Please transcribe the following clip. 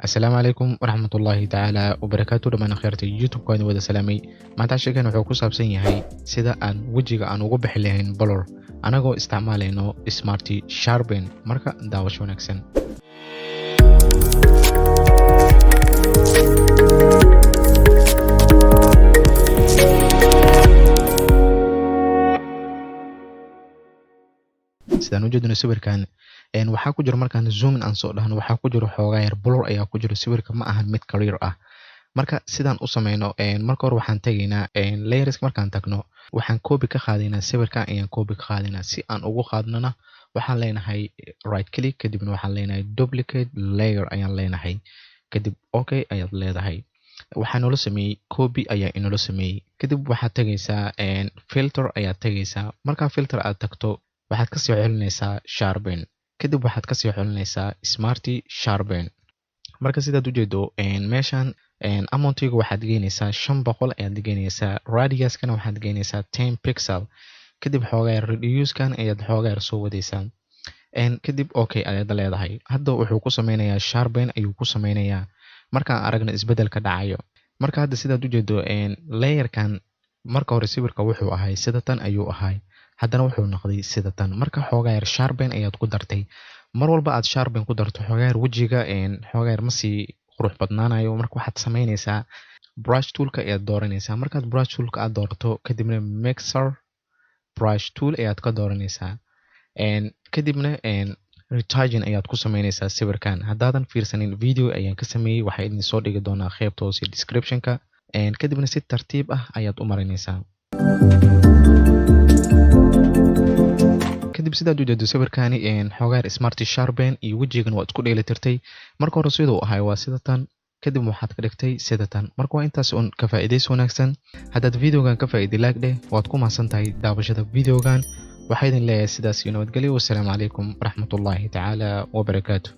Asalaamu calaykum waraxmatullaahi tacaala wabarakaatu. Dhammaan akhyaarta YouTube-ka waan wada salaamay. Maanta sheekan wuxuu ku saabsan yahay sida aan wejiga aan ugu bixi lahayn blur anagoo isticmaalayno Smart Sharpen. Marka daawasho wanaagsan. Sidaan u jeedno sawirkan waxaa ku jiro, markaan zoom in aan soo dhahno, waxaa ku jiro xoogaa yar blur ayaa ku jiro. Sawirka ma ahan mid clear ah. Marka sidaan u sameyno, marka hore waxaan tegaynaa layers. Markaan tagno, waxaan copy ka qaadaynaa sawirkan ayaan copy ka qaadaynaa. Si aan ugu qaadnona, waxaan leenahay right click, kadibna waxaan leenahay duplicate layer ayaan leenahay, kadib okay ayaad leedahay. Waxaa noola sameeyey copy ayaa inoola sameeyey. Kadib waxaad tegaysaa filter ayaad tegaysaa. Markaa filter aad tagto, waxaad kasii celinaysaa sharpen, kadib waxaad kasii celinaysaa Smart Sharpen. Marka sidaad ujeedo meeshan amountiga waxaad geynaysaa 500 ayaad geynaysaa, radiuskana waxaad geynaysaa 10 pixel. Kadib xoogaa radiuskan ayaad xoogaa yar soo wadaysaa, kadib okay ayaad leedahay. Hadda wuxuu ku sameynayaa sharpen ayuu ku sameynayaa. Markaan aragno isbedelka dhacayo. Marka hadda sidaad ujeedo layerkan, marka hore sawirka wuxuu ahay sida tan ayuu ahay, haddana wuxuu noqday sida tan. Marka xoogaa yar sharpen ayaad ku dartay. Mar walba aad sharpen ku darto, xoogaa yar wejiga xoogaa yar masii qurux badnaanayo. Marka waxaad sameynaysaa brush toolka ayaad dooranaysaa. Markaad brush toolka aad doorato, kadibna mixer brush tool ayaad ka dooranaysaa, kadibna retouching ayaad ku sameynaysaa sawirkan. Haddaadan fiirsanin, video ayaan ka sameeyey, waxaa idin soo dhigi doonaa qeybta hoose descriptionka. Kadibna si tartiib ah ayaad u marinaysaa. Kadib sidaad ujeedo sawirkani xoogaa Smart Sharpen iyo wejigan waa isku dheelitirtay. Marka hore siduu ahay waa sida tan, kadib waxaad ka dhigtay sida tan. Marka waa intaas un. Ka faa'iidaysi wanaagsan. Haddaad videogan ka faa'iiday, like dheh. Waad ku mahadsan tahay daawashada videogan. Waxaa idin leeyahay sidaas iyo nabadgelyo. Wassalaamu calaykum waraxmatullaahi tacaala wabarakaatu.